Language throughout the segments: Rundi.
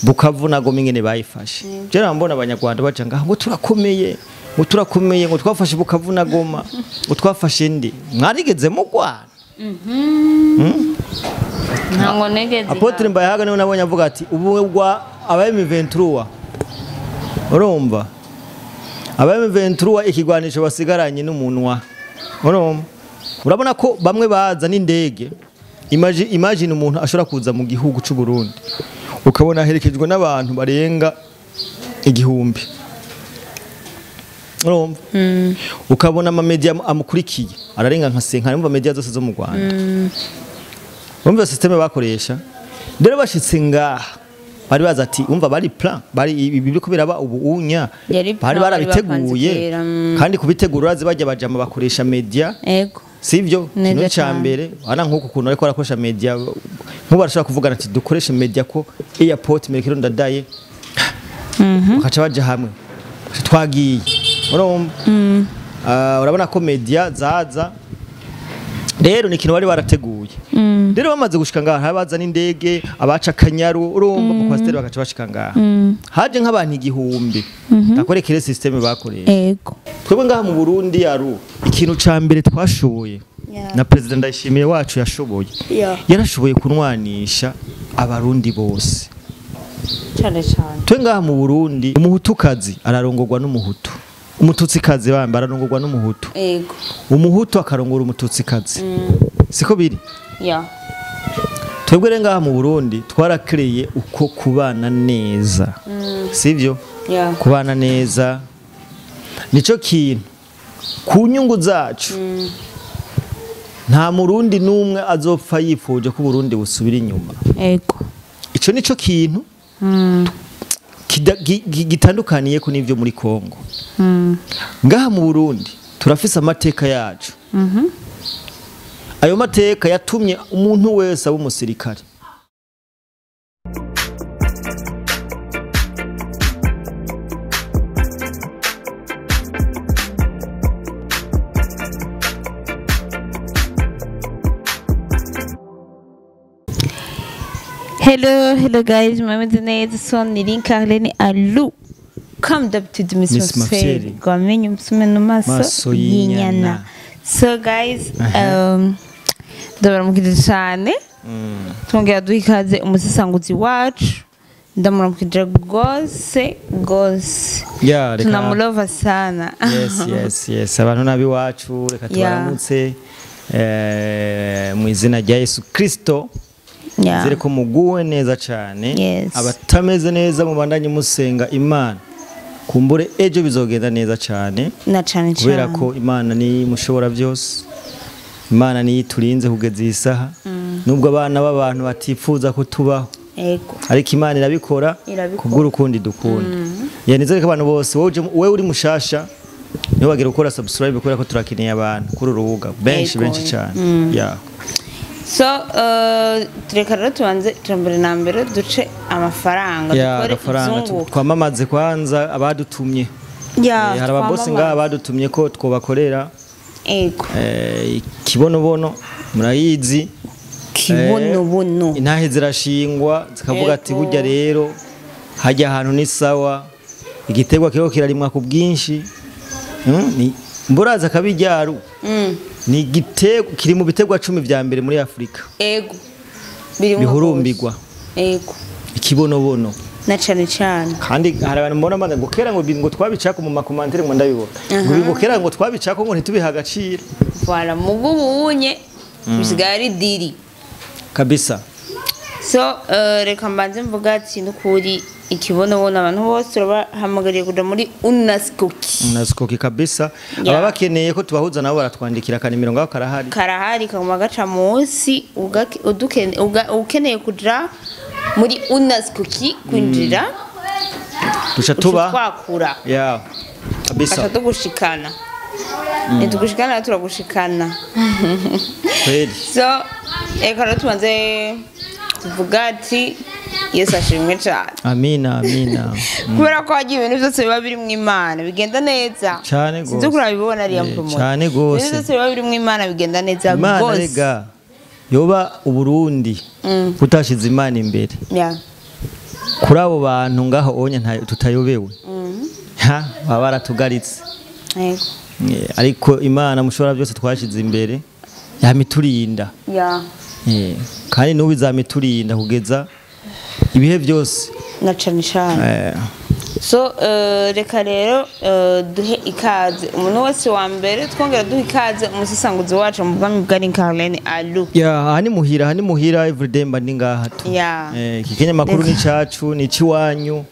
Bukavu na Goma ingene bayifashe. Je mbona abanyarwanda baca ngaho ngo turakomeye, ngo turakomeye, ngo twafashe Bukavu na Goma, ngo twafashe ndi. Mwarigeze mugwana? Ntango negeze. Apotre Mbayahaga niwe nabonye avuga ati ubu gwa aba M23. Urumva? Aba M23 ikigwanisho basigaranye n'umunwa. Urumva? Urabona ko bamwe baza n'indege. Imagine umuntu ashobora kuza mu gihugu c'u Burundi ukabona aherekejwe n'abantu barenga 1000. Urumva? Ukabona ama media amukurikiye ararenga nka senkara, umva media zose zo mu Rwanda. Umva systeme bakoresha. Rero bashitse ngaha bari baza ati umva bari plan, bari ibiriko biraba ubu unya bari barabiteguye, kandi kubitegura urazi bajya bajama bakoresha media. Yego. Sivyo kino ca mbere ana nkuko kuntu ariko arakoresha media nkuba arashaka kuvugana ati dukoreshe media ko airport merekero ndadaye. Bakaca baja hamwe twagiye. Urumva? Urabona ko media zaza rero ni kintu bari barateguye. Rero bamaze gushika ngaha habaza n'indege abaca Kanyaru, urumva mu kwasteri bakaca bashika ngaha. Haje nk'abantu 1000. Ndakorekere system bakoresha. Yego. Twebwe ngaha mu Burundi yaru ikintu ca mbere twashoboye na president Ndayishimiye wacu yashoboye. Yarashoboye kunwanisha abarundi bose. Cyane cyane. Twe ngaha mu Burundi umuhutukazi ararongorwa n'umuhutu. Umututsikazi bamba ararongorwa n'umuhutu. Yego. Umuhutu akarongora umututsikazi. Siko biri? Yeah. Twebwe rero ngaha mu Burundi twarakreye uko kubana neza. Sivyo? Yeah. Kubana neza nico kintu ku nyungu zacu. Nta murundi numwe azopfa yifuje ko Burundi busubira inyuma. Yego. Ico nico kintu gitandukaniye ko nivyo muri Kongo. Ngaha mu Burundi turafise amateka yacu. Ayo mateka yatumye umuntu wese aba umusirikare. Hello, hello guys, my name is Son Carlene Alu. Come d'habitude Miss Mafseri. Gwamenye msume no maso yinyana. So guys, ndabaramukije cyane. Twongera duha ikaze umusisanguzi wacu. Ndamuramukije gose gose. Yeah, reka tunamulova sana. Yes, yes, yes. Abantu nabi wacu reka tubaramutse mu izina rya Yesu Kristo. Nizere ko muguwe neza cyane. Yes. Abatameze neza mubandanye musenga Imana. Kumbure ejo bizogenda neza cyane. Na cyane cyane. Kubera ko Imana ni mushobora byose. Imana ni iturinze kugeza iyi saha. Nubwo abana b'abantu batifuza ko tubaho. Yego. Ariko Imana irabikora kubw'urukundo dukunda. Ya nizere ko abantu bose wowe uri mushasha niwe wagira gukora subscribe kubera ko turakeneye abantu kuri urubuga benshi benshi cyane. Yeah. So, tureka rero tubanze turambere na mbere duce amafaranga dukore izunguka. Twamamaze kwanza abadutumye. Hari ababosi ngaha abadutumye ko twobakorera. Ego. Kibonobono murayizi. Kibonobono. Intahe zirashingwa zikavuga ati burya rero hajya ahantu ni sawa igitegwa kiriko kirarimwa ku bwinshi. Ni mburaza akabijyaru. Ni igitego kiri mu bitegwa 10 vya mbere muri Afrika. Ego. Bihurumbirwa. Ego. Ikibonobono. Na cyane cyane. Kandi hari abantu mbona mbanza ngo kera ngo twabicako mu makomantere ngo ndabibona. Ngo kera ngo twabicako ngo ntitubiha agaciro. Voilà, mugubu unye bisigaye ari diri. Kabisa. So, reka mbanze mvuga ati nukuri ikibonobono abantu bose turabahamagariye kuja muri Unaskoki. Unaskoki kabisa. Aba bakeneye ko tubahuza nabo baratwandikira kanimero ngaho karahari. Karahari kaguma gaca munsi ukeneye kuja muri Unaskoki kwinjira. Duca tuba twakura. Yeah. Kabisa. Acha tugushikana. Nitugushikana turagushikana. Kweli. So, eka rero tubanze tuvuga ati Yesu ashimwe cyane. Amina, amina. Kubera ko hagiye ibintu byose biba biri mu Imana bigenda neza. Cyane gose. Sinzi kurabibona ari yampromote. Cyane gose. Ibintu byose biba biri mu Imana bigenda neza gose. Imana rega yoba Uburundi butashize Imana imbere. Yeah. Kuri abo bantu ngaho onya tutayobewe. Ha, baba baratugaritse. Yego. Ariko Imana mushobora byose twashize imbere yamiturinda. Ya. Kandi n'ubu izamiturinda kugeza ibihe byose. Na cane cane. So reka rero duhe ikaze umuntu wese wa mbere, twongera duhe ikaze umusisanguzi wacu mu bwami bwa Carlene Alu. Ya, aha ni muhira, aha ni muhira, everyday mba ndi ngaha tu. Ya. Iki kinyamakuru ni cacu, ni ciwanyu,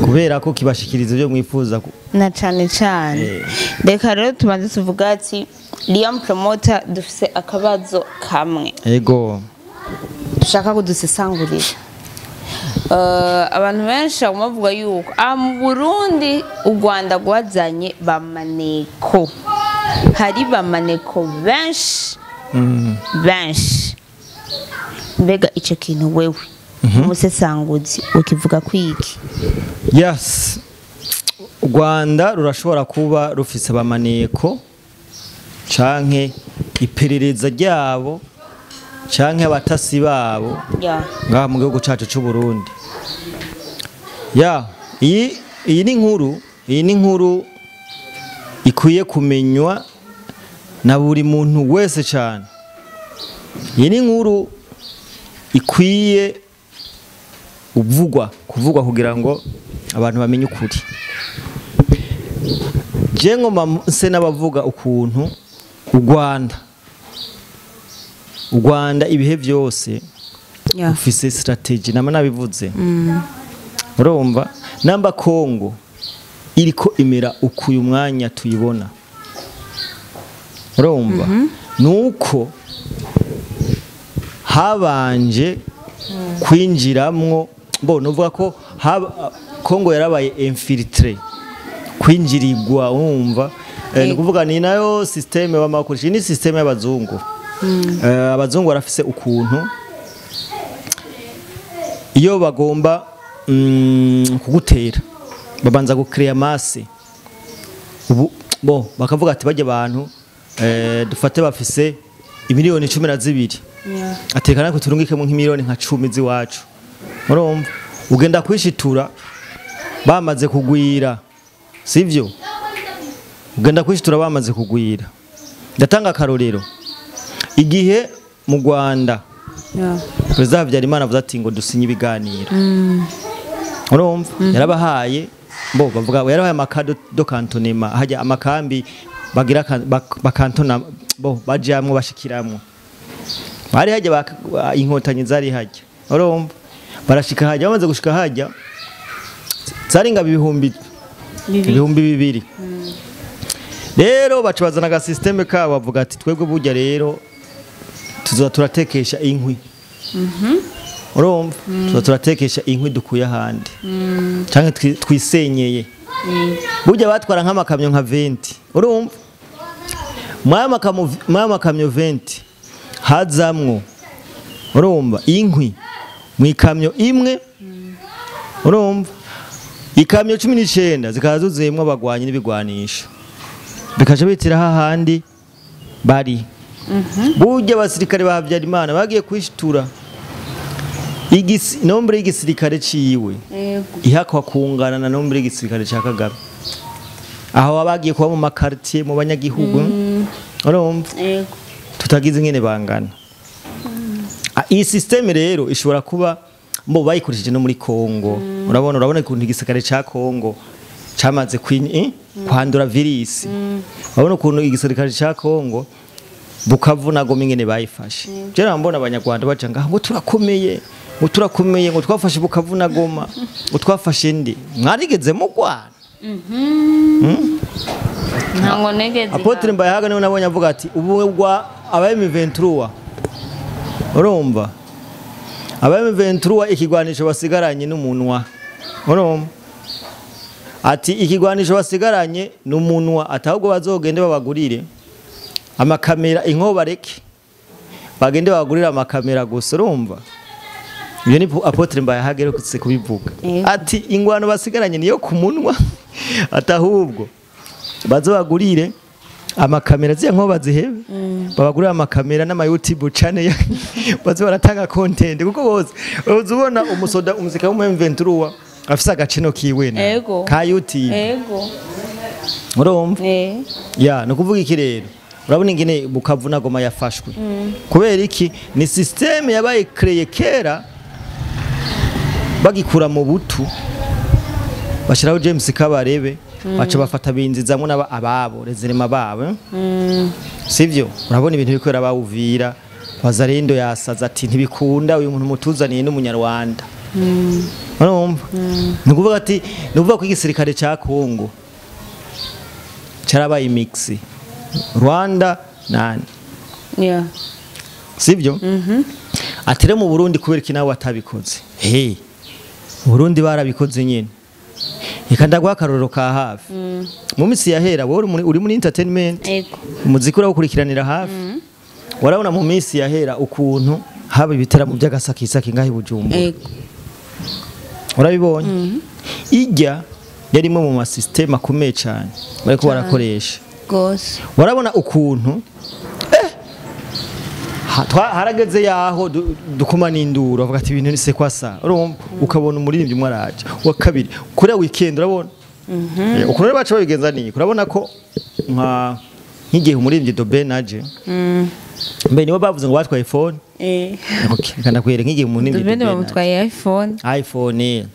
kubera ko kibashikiriza ibyo mwifuza. Na cane cane. Reka rero tubanze tuvuga ati Liam Promoter, dufise akabazo kamwe Ego. dushaka kudusesangurira. Abantu benshi baguma bavuga yuko aha mu Burundi u Rwanda rwazanye bamaneko, hari bamaneko benshi benshi. Mbega ico kintu wewe umusesanguzi ukivuga kwiki? Yes. U Rwanda rurashobora kuba rufise abamaneko canke iperereza ryabo canke abatasi babo Ya. ngaha mu gihugu cacu c'u Burundi. Ya, iyi ni inkuru, iyi ni inkuru ikwiye kumenywa na buri muntu wese cyane. Iyi ni inkuru ikwiye kuvugwa kugira ngo abantu bamenye ukuri. Je ngoma nse n'abavuga ukuntu u Rwanda ibihe byose Ya. ufise strategy, nama nabivuze. Urumva namba Kongo iriko imera ukuyu mwanya tuyibona. Urumva nuko habanje kwinjiramwo, bo nuvuga ko Kongo yarabaye infiltré, kwinjirirwa, urumva. Ni kuvuga ni nayo systeme bamakoresha, ni systeme y'abazungu. Abazungu barafise ukuntu iyo bagomba kugutera babanza gucrea masse. Ubu bo bakavuga ati bajya abantu dufate bafise imiliyoni 12. Yeah. Atekana ko turungikemo nk'imiliyoni nka 10 ziwacu. Urumva ugenda kwishitura bamaze kugwira, sivyo? Ugenda kwishitura bamaze kugwira. Ndatanga akarorero. Igihe mu Rwanda Yeah. Perezida Habyarimana avuze ati ngo dusinye ibiganiro. Urumva yarabahaye, bo bavuga yarabahaye amakado do cantonema, hajya amakambi bagira bakantona, bo bajamwo bashikiramwo. Bari hajya inkotanyi zari hajya. Urumva barashika hajya, bamaze gushika hajya zaringa ibihumbi 2000. Rero baca bazana aga systeme kabo bavuga ati twebwe burya rero tuzoza turatekesha inkwi. Urumva tuzoza turatekesha inkwi dukuye ahandi canke twisenyeye. Burya batwara nk'amakamyo nka 20. Urumva mwaya makamyo 20 hazamwo, urumva, inkwi mu ikamyo imwe. Urumva ikamyo 19 zikaza zuzuyemwo abagwanyi n'ibigwanisho, bikaja bitira hahandi bari. Burya abasirikare ba Habyarimana bagiye kwishitura nombre y'igisirikare ciwe ihakwa kungana na nombre y'igisirikare ca Kagame. Aho bagiye kuba mu makartier mu banyagihugu. Urumva tutagize ingene bangana. Iyi systeme rero ishobora kuba mbo bayikoresheje no muri Kongo. Urabona ukuntu igisirikare ca Kongo camaze kwandura virisi. Urabona ukuntu igisirikare ca Kongo Bukavu na Goma ingene bayifashe. Je rambona abanyarwanda baca ngaho ngo turakomeye, ngo turakomeye, ngo twafashe Bukavu na Goma, ngo twafashe ndi. Mwarigeze mu Rwanda? Ntango negeze. Apotre Mbayahaga niwe nabonye avuga ati ubu gwa aba M23. Urumva aba M23 ikigwanisho basigaranye n'umunwa. Urumva ati ikigwanisho basigaranye n'umunwa, atahubwo bazogende babagurire amakamera, inko bareke bagende babagurira amakamera gusa. Urumva ibyo ni Apotre Mbayahaga aherutse kubivuga. Ati ingwano basigaranye niyo ku munwa, atahubwo bazobagurire Amakamera ziya nko bazihebe babagurira amakamera n'ama YouTube channel baze baratanga content, kuko bose uzubona umusoda umuzika wo mu M23 afise agacino kiwe na ka YouTube. Ego. Urumva? Ya, no kuvuga iki rero. Urabona ingene Bukavu na Goma yafashwe. Kubera iki? Ni system yabaye créé kera bagikura mu butu bashiraho James Kabarebe baca bafata binzizamwo naba ababo rezerema babo. Sivyo? Urabona ibintu bikorera bawuvira Wazarendo yasaza ati ntibikunda uyu muntu mutuzaniye n'umunyarwanda. Urumva? Ni kuvuga ati ni kuvuga ko igisirikare ca Kongo carabaye mix Rwanda nani. Yeah. Sivyo? Atire mu Burundi kubera iki nawe watabikoze? Hey. Burundi barabikoze nyene. Reka ndaguha akarorero ka hafi. Mu minsi yahera wowe uri muri entertainment. Ego. Umuziki urawukurikiranira hafi. Warabona mu minsi yahera ukuntu haba ibiteramo by'agasakisaki ngaho i Bujumbura. Ego. Urabibonye? Ijya yarimo mu masysteme akomeye cyane bariko barakoresha. Gose. Warabona ukuntu harageze yaho dukoma n'induru avuga ati ibintu ni c'est quoi ça? Urumva ukabona umuririmbyi umwe araje wa kabiri kuri weekend urabona. Ukuntu rero baca babigenza ni urabona ko nka nkigihe umuririmbyi Doben aje. Mbe nibo bavuze ngo batwaye iPhone. Okay, kanda kwere nkigihe umuririmbyi Doben bamutwaye iPhone. iPhone.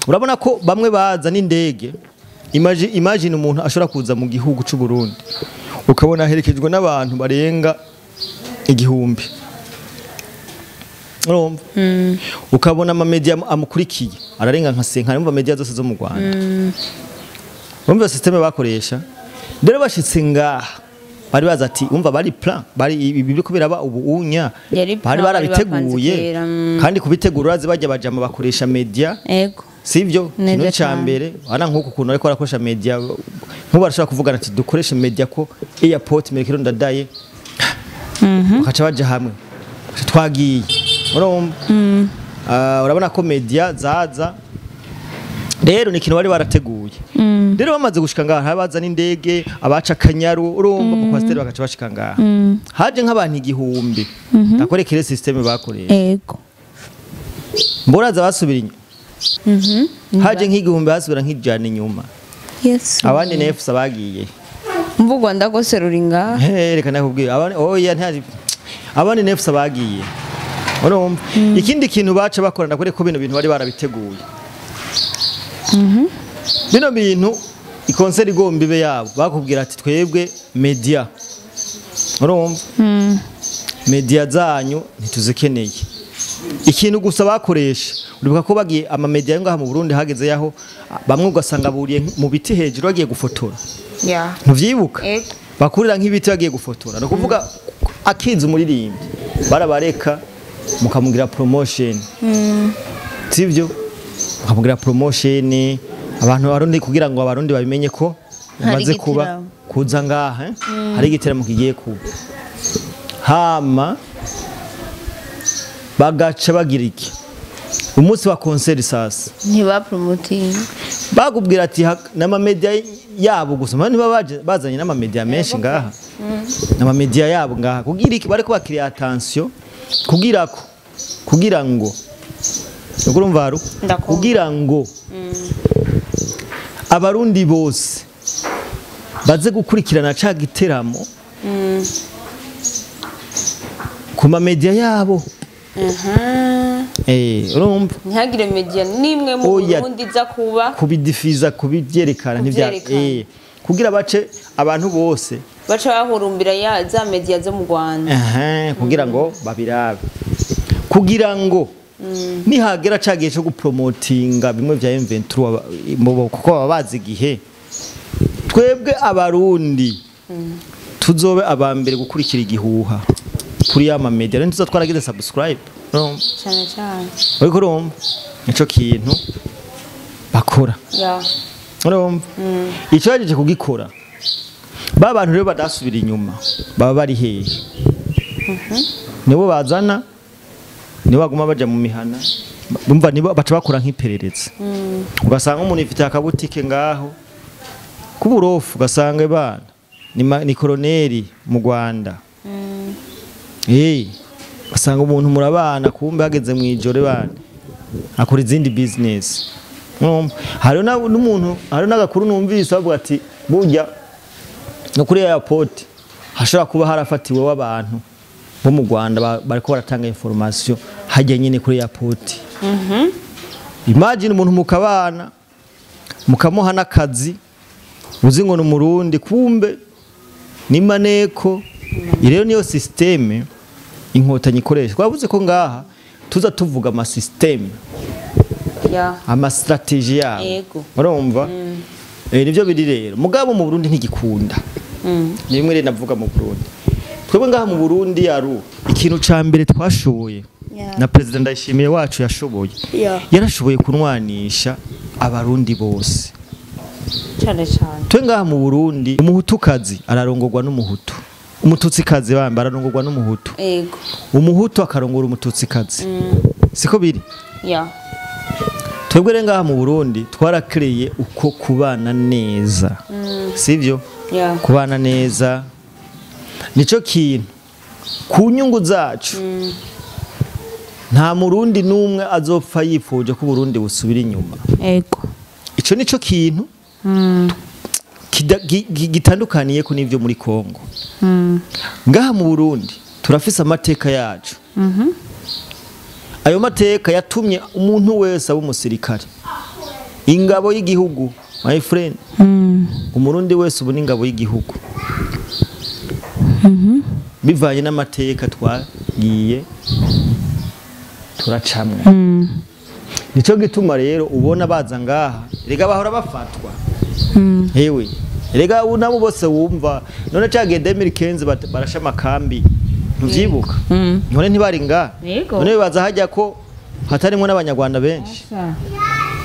Urabona ko bamwe baza n'indege. Imagine umuntu ashobora kuza mu gihugu c'u Burundi ukabona aherekejwe n'abantu barenga 1000. Urumva? Ukabona ama media amukurikiye ararenga nka senka numva media zose zo mu Rwanda. Umva system bakoresha. Rero bashitse ngaha bari baza ati umva bari plan bari ibi kubera ba ubu unya bari barabiteguye kandi kubitegura urazi bajya bajama bakoresha media. Ego. Sivyo? Kino ca mbere ana nkuko ukuntu ariko arakoresha media nkuba arashaka kuvugana ati dukoreshe media ko airport Melchior Ndadaye. Bakaca baja hamwe twagiye. Urumva? Urabona ko media zaza rero ni ikintu bari barateguye. Rero bamaze gushika ngaha baza n'indege abaca Kanyaru urumva mu kwasteri bakaca bashika ngaha. Haje nk'abantu 1000. Ndakorekere system bakoresha. Ego. Mboraza basubira inyuma. Haje nk'igihumbi basubira nk'ijana inyuma. Yes. Abandi nefsa bagiye. Mvu Rwanda gose ruri ngaha. Reka nakubwira abandi oya ntazi abandi nefsa bagiye. Urumva? Ikindi kintu baca bakora ndakore ko bino bintu bari barabiteguye. Bino bintu ikonseri igomba ibe yabo bakubwira ati twebwe media. Urumva? Media zanyu ntituzikeneye. Ikintu gusa bakoresha uribuka ko bagiye ama media yo ngaha mu Burundi hageze yaho bamwe ugasanga buriye mu biti hejuru bagiye gufotora. Yeah. Ntuvyibuka? Bakurira nk'ibiti bagiye gufotora. No kuvuga akinze umuririmbyi barabareka mukamugira promotion. Sivyo? Mukamugira promotion abantu barundi kugira ngo abarundi babimenye ko umaze kuba kuza ngaha hari igiteramo kigiye kuba. Hama bagaca bagira iki? Umunsi wa concert sasa ntiba promoting bagubwira ati n'ama media yabo gusa niba bazanye n'ama media menshi ngaha. N'ama media yabo ngaha kugira iki bariko bakiriya attention kugira ko kugira ngo urumva ru kugira ngo abarundi bose baze gukurikirana ca giteramo kuma media yabo. Urumva ntihagire media nimwe mu Burundi za kuba kubidifiza kubyerekana ntivya kugira bace abantu bose baca bahurumbira ya za media zo mu Rwanda kugira ngo babirabe kugira ngo nihagera cagiye cyo gupromotinga bimwe vya M23 kuko baba bazi igihe twebwe abarundi tuzobe abambere gukurikira igihuha kuri ya ma media rero tuzatwaragize subscribe cyane cyane uriko urumva nico kintu bakora urumva ico yaje kugikora ba bantu rero badasubira inyuma baba bari hehe nibo bazana nibo baguma baja mu mihana bumva nibo baca bakora nk'iperereza ugasanga umuntu ifite akabutike ngaho kuburofu ugasanga bana ni koroneri mu Rwanda. Asanga umuntu murabana kumbe hageze mu ijoro bana akora izindi business. Hari n'umuntu, hari n'agakuru numvise bavuga ati burya no kuri airport hashobora kuba harafatiwe w'abantu bo mu Rwanda bariko baratanga information hajya nyine kuri airport. Imagine umuntu mukabana mukamuha n'akazi uzi ngo n'umurundi kumbe ni maneko. Rero niyo systeme inkotanyi ikoresha. Twavuze ko ngaha tuza tuvuga ama systeme ama strategy yabo. Urumva? Nivyo biri rero. Mugabo mu Burundi ntigikunda. Ni bimwe rero navuga mu Burundi. Twebwe ngaha mu Burundi yaru ikintu ca mbere twashoboye na President Ndayishimiye wacu yashoboye. Yarashoboye kunwanisha abarundi bose. Cyane cyane. Twe ngaha mu Burundi umuhutukazi ararongorwa n'umuhutu. Umututsikazi bamba ararongorwa n'umuhutu. Yego. Umuhutu akarongora umututsikazi. Siko biri? Twebwe rero ngaha mu Burundi twarakreye uko kubana neza. Sivyo? Kubana neza nico kintu ku nyungu zacu. Nta murundi numwe azopfa yifuje ko Burundi busubira inyuma. Yego. Ico nico kintu gitandukaniye ko nivyo muri Kongo. Ngaha mu Burundi turafise amateka yacu. Ayo mateka yatumye umuntu wese aba umusirikare. Ingabo y'igihugu, my friend. Umurundi wese ubu n'ingabo y'igihugu. Bivanye n'amateka twagiye turacamwe. Nico gituma rero ubona baza ngaha, rega bahora bafatwa. Hewe, rega nabo bose wumva none cagiye 2015 barasha amakambi. Ntuvyibuka? None ntibari ngaha. None baza hajya ko hatarimo n'abanyarwanda benshi.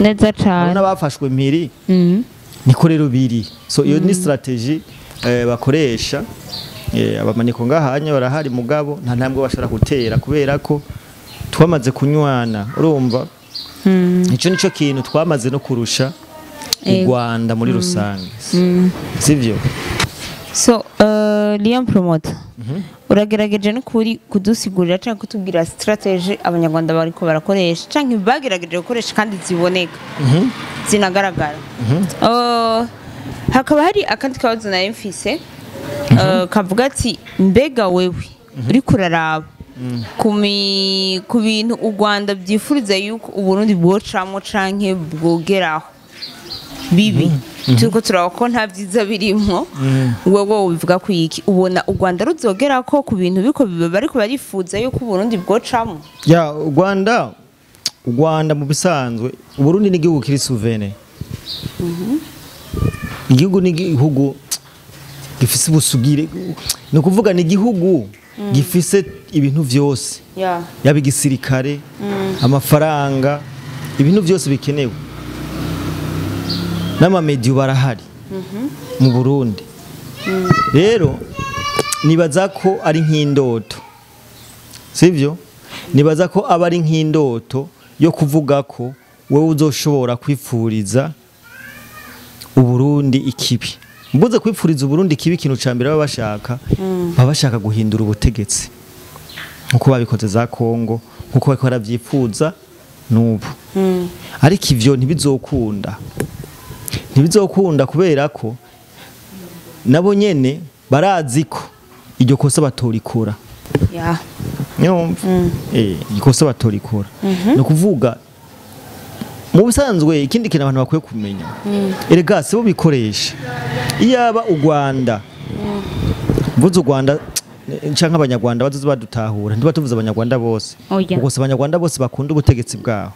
Neza cyane. None bafashwe mpiri. Niko rero biri. So iyo ni strategy bakoresha. Abamaniko ngahanya barahari mugabo nta ntambwe bashobora gutera kubera ko twamaze kunywana, urumva? Ico nico kintu twamaze no kurusha u Rwanda muri rusange. Sivyo? So Lion Promoter, uragerageje no kuri kudusigurira cyangwa kutubwira strategy abanyarwanda bariko barakoresha cyangwa bagerageje gukoresha kandi ziboneka zinagaragara. Hakaba hari akandi kabazo na mfise kavuga ati mbega wewe uri kuraraba ku bintu u Rwanda byifuriza yuko u Burundi bwocamwo canke bwogeraho bibi, turiko turaba ko nta byiza birimo, wewe ubivuga ku iki? Ubona u Rwanda ruzogera ko ku bintu biko bariko barifuza yuko u Burundi bwocamwo? Ya u Rwanda mu bisanzwe u Burundi ni igihugu kiri souverain. Igihugu ni igihugu gifise ubusugire, no kuvuga ni igihugu gifise ibintu vyose. Yaba igisirikare, amafaranga, ibintu vyose bikenewe. N'amamedia barahari mu Burundi. Rero nibaza ko ari nk'indoto. Sivyo? Nibaza ko aba ari nk'indoto yo kuvuga ko wewe uzoshobora kwifuriza Uburundi ikibi. Mbuze kwifuriza Uburundi ikibi, ikintu ca mbere baba bashaka guhindura ubutegetsi. Nkuko babikoze za Kongo, nkuko bariko baravyifuza n'ubu. Ariko ivyo ntibizokunda. Ntibizokunda kubera ko nabo nyene barazi ko iryo kosa batorikora. Ikosa batorikora. No kuvuga mu bisanzwe ikindi kintu abantu bakwiye kumenya. Erega si bo bikoresha. Iyaba u Rwanda, mvuze u Rwanda canke abanyarwanda bazoze badutahura, ntiba tuvuze abanyarwanda bose. Kuko se abanyarwanda bose bakunda ubutegetsi bwaho.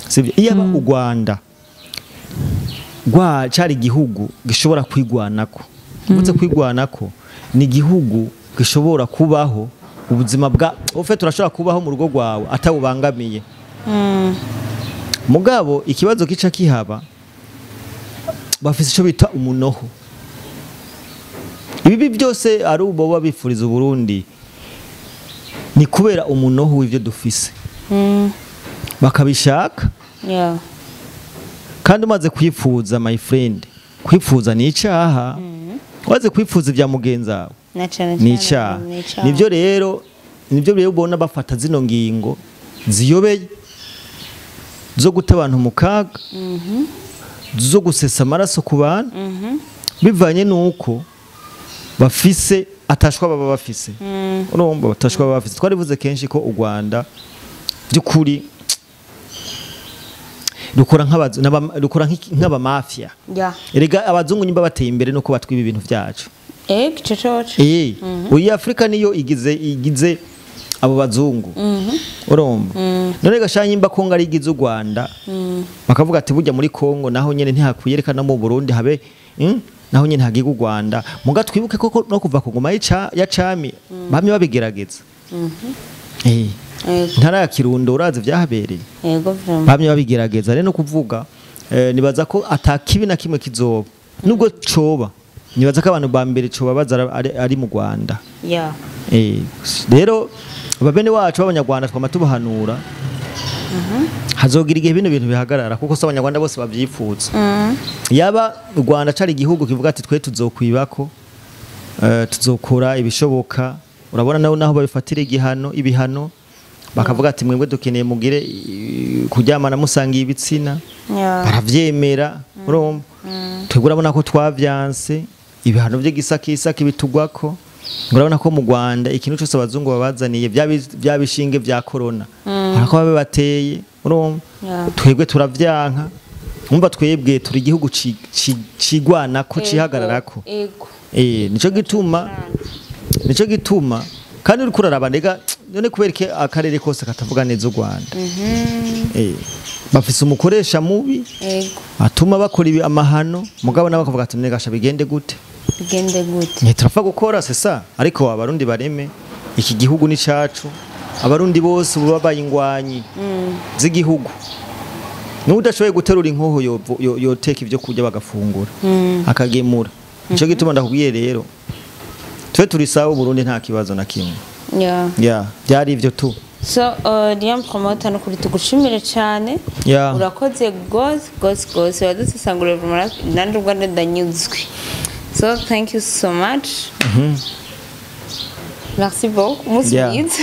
Sivyo? Iyaba u Rwanda cari igihugu gishobora kwigwanako. Mvuze kwigwanako ni igihugu gishobora kubaho ubuzima bwa ofe, turashobora kubaho mu rugo rwawe atawubangamiye. Mugabo ikibazo kica kihaba bafise ico bita umunoho. Ibi byose ari ubo babifuriza Burundi ni kubera umunoho w'ivyo dufise. Bakabishaka. Kandi umaze kwifuza, my friend, kwifuza ni icaha. Waze kwifuza ibya mugenzi wawe Na cane ni cane icyaha. ni icaha. Nibyo rero ubona bafata zino ngingo ziyobeye zo guta abantu mu kaga, zo gusesa amaraso ku bantu, bivanye n'uko bafise atashwa baba bafise. Urumva, batashwa baba bafise. Twarivuze kenshi ko u Rwanda by'ukuri rukora rukora nk'abamafia. Erega abazungu nyimba bateye imbere nuko batwiba ibintu byacu. Ego, ico coco. Uyu Afrika niyo igize abo bazungu. Urumva, none gashanya nyimba Kongo ari igize u Rwanda, bakavuga ati burya muri Kongo naho nyene ntihakwiye, reka no mu Burundi habe, naho nyene hagiga u Rwanda. Muga twibuke koko no kuva ku ngoma ya cami bamye babigerageza. Ntara ya Kirundo urazi vyahabereye. Ego vraiment. Bamye babigerageza. Rero no kuvuga, nibaza ko atakibi na kimwe kizoba. Nubwo coba, nibaza ko abantu ba mbere coba baza ari mu Rwanda. Rero ababene wacu b'abanyarwanda twama tubahanura, hazogira igihe bino bintu bihagarara, kuko se abanyarwanda bose babyifuza. Yaba u Rwanda cari igihugu kivuga ati twe tuzokwibako, tuzokora ibishoboka. Urabona naho babifatira igihano, ibihano, bakavuga ati mwebwe dukeneye mugire kuryamana musangiye ibitsina, baravyemera. Urumva, twebwe urabona ko twavyanse, ibihano by'igisakisaki bitugwako. Urabona ko mu Rwanda ikintu cyose abazungu babazaniye, bya bishinge vya corona, harako babibateye. Urumva, twebwe turavyanka. Umva, twebwe turi igihugu cigwanako, cihagararako. Nico gituma kandi uriko uraraba ndega none kubera iki akarere kose katavuga neza u Rwanda? Bafise umukoresha mubi atuma bakora ibi amahano, mugabo nabo bakavuga ati none gasha bigende gute? Bigende gute? Ntiturapfa gukora, c'est ça. Ariko abarundi bareme, iki gihugu ni cacu. Abarundi bose ubu babaye ingwanyi z'igihugu. N'udashoboye guterura inkoho yoteka ibyo kurya bagafungura, akagemura. Nico gituma ndakubwiye rero, twe turi sawa, Burundi nta kibazo na kimwe. Ya, byari ivyo tu. So, Liam Promoter, nukuri tugushimire cyane. Urakoze gose gose gose, wadusesangurira vraiment, nanje ubwo ndanyuzwe. So thank you so much, merci beaucoup, umunsi mwiza.